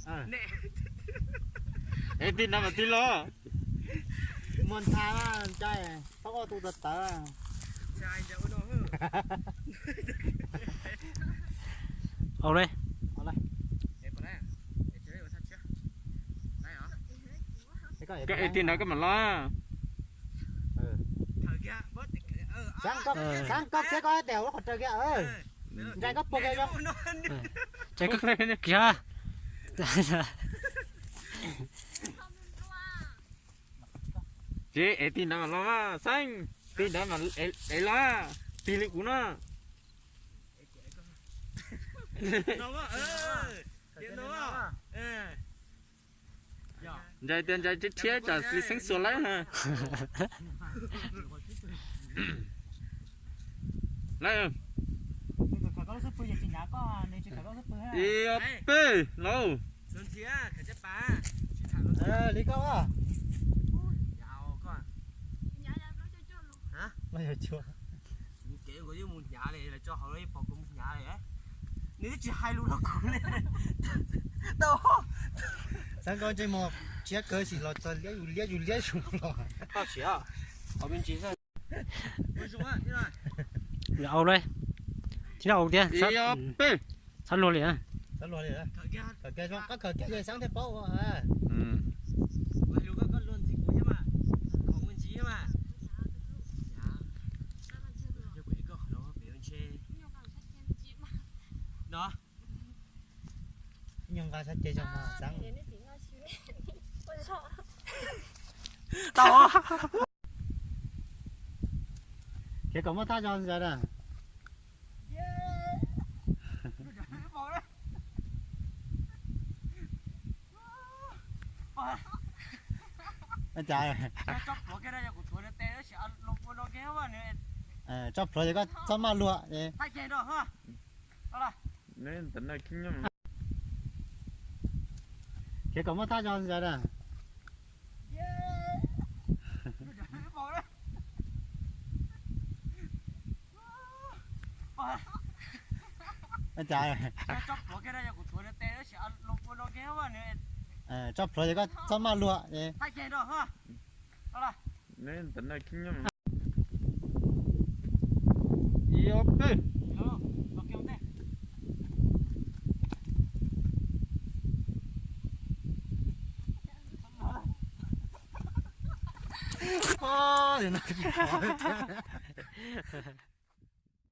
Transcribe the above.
Es tij nrad mas tij los. Muaj ntha ncai, tau ua tus tawv tawv. Au le. Koj es tij nrad koj mam los. Xav koj thiab koj tes ua qhov raws kiag. Ncai koj puag kiag. Kiag. Ces es tij nrad mas los mas Xeeb, tij nrad mas es los, tij li kuv no. Ntshai tias Ntshai thiab thiab tsam li Xeeb xuas lawm na. Lawm. Ib ob peb lauj. Li koj. Los yog cua. Kev nkaus yeej mus hnyav li, lawv tso hauv lawv yeej pom kuv mus hnyav li. Nws twb tsis hais lus rau kuv li. Tau. Xav nkaus ntsej muag tshiab kawg sim los txog liab yus liab yus liab yus los. Tau siav, qhov me ntsis xwb. Au le. Tib no au tiag. Ib ob peb. Txhob luag li. Txhob luag li. Khawm kiag zoo, koj khawm kiag li Xeeb thiaj paub ua. Nyuag nqa sab ces zoo mas Xeeb. Tau. Khiav kom muaj thaj zog ntawd na. Tso pluav ces koj txhob maj luag. Khiav kom muaj thaj zog ntawd na. Tso pluav ces koj txhob maj luag. Ib ob peb.